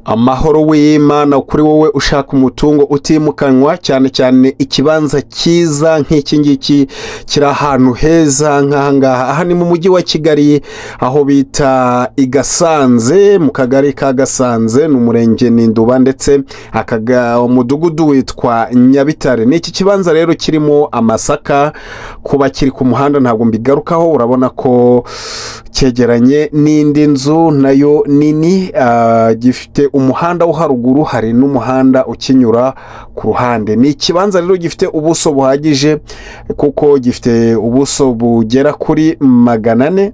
Amahoro w'Imana kuri wowe ushaka umutungo utimukanwa, cyane cyane ikibanza cyiza nk'iki ngiki kiri ahantu heza nk'aha ngaha. Aha ni mu Mujyi wa Kigali, aho bita i Gasanze, mu Kagari ka Gasanze, ni Umurenge ni Nduba, ndetse umudugudu witwa Nyabitare. Ni iki kibanza rero kirimo amasaka. Kuba kiri ku muhanda ntabwo mbigarukaho, urabona ko cyegeranye n'indi nzu nayo nini. Gifite umuhanda wo haruguru, hari n'umuhanda ukinyura ku ruhande. Ni ikibanza rero gifite ubuso buhagije, kuko gifite ubuso bugera kuri 400.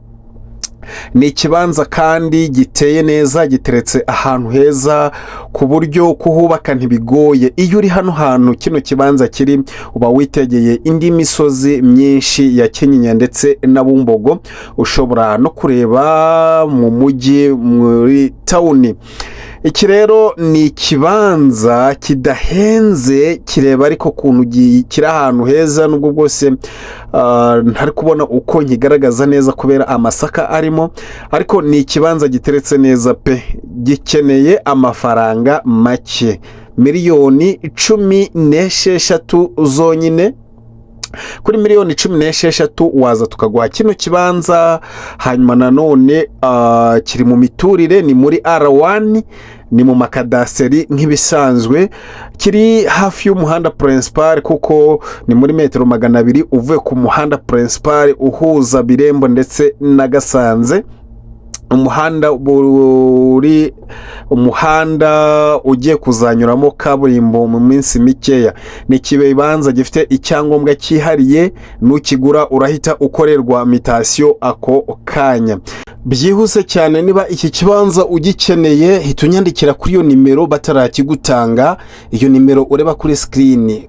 Ni ikibanza kandi giteye neza, giteretse ahantu heza ku buryo kuhubaka ntibigoye. Iyo uri hano hantu kino kibanza kiri, uba witegeye indi misozi myinshi ya Kinyinya ndetse na Bumbogo, ushobora no kureba mu mujyi, muri town. Iki rero ni ikibanza kidahenze, kireba ariko ukuntu kiri ahantu heza, nubwo bwose ntari kubona uko nkigaragaza neza kubera amasaka arimo, ariko ni ikibanza giteretse neza pe. Gikeneye amafaranga make, miliyoni 16 zonyine. Kuri miliyoni 16 waza tukaguha kino kibanza. Hanyuma nanone kiri mu miturire, ni muri R1, ni mu makadasiteri nk'ibisanzwe. Kiri hafi y'umuhanda principal, kuko ni muri metero 200 uvuye ku muhanda principal uhuza Birembo ndetse na Gasanze, umuhanda uri umuhanda ugiye kuzanyuramo kaburimbo mu minsi mikeya. Ni ikibanza gifite icyangombwa cyihariye, nukigura urahita ukorerwa mutation ako kanya, byihuse cyane. Niba iki kibanza ugikeneye, hita unyandikira kuri iyo nimero batarakigutanga, iyo nimero ureba kuri screen.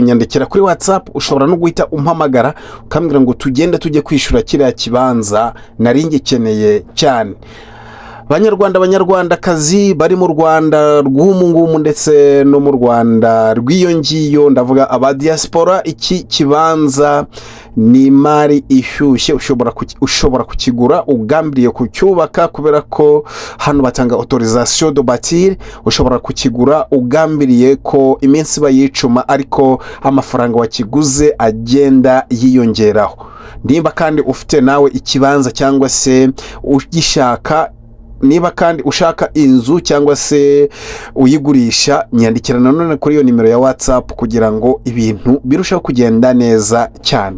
Nyandikira kuri WhatsApp, ushobora no guhita umpamagara ukambwira ngo tugende tujye kwishyura kiriya kibanza, nari ngikeneye cyane. Banyarwanda, Banyarwandakazi bari mu Rwanda rw'umu ngumu ndetse no mu Rwanda rw'iyo ngiyo, ndavuga aba diaspora, iki kibanza ni imari ishyushye. Ushobora kukigura ugambiriye kucyubaka, kubera ko hano batanga autorisation de bâtir. Ushobora kukigura ugambiriye ko iminsi bayicuma, ariko amafaranga wakiguze agenda yiyongeraho. Niba kandi ufite nawe ikibanza cyangwa se ugishaka, niba kandi ushaka inzu cyangwa se uyigurisha, nyandikira nanone kuri iyo nimero ya WhatsApp kugira ngo ibintu birusheho kugenda neza cyane.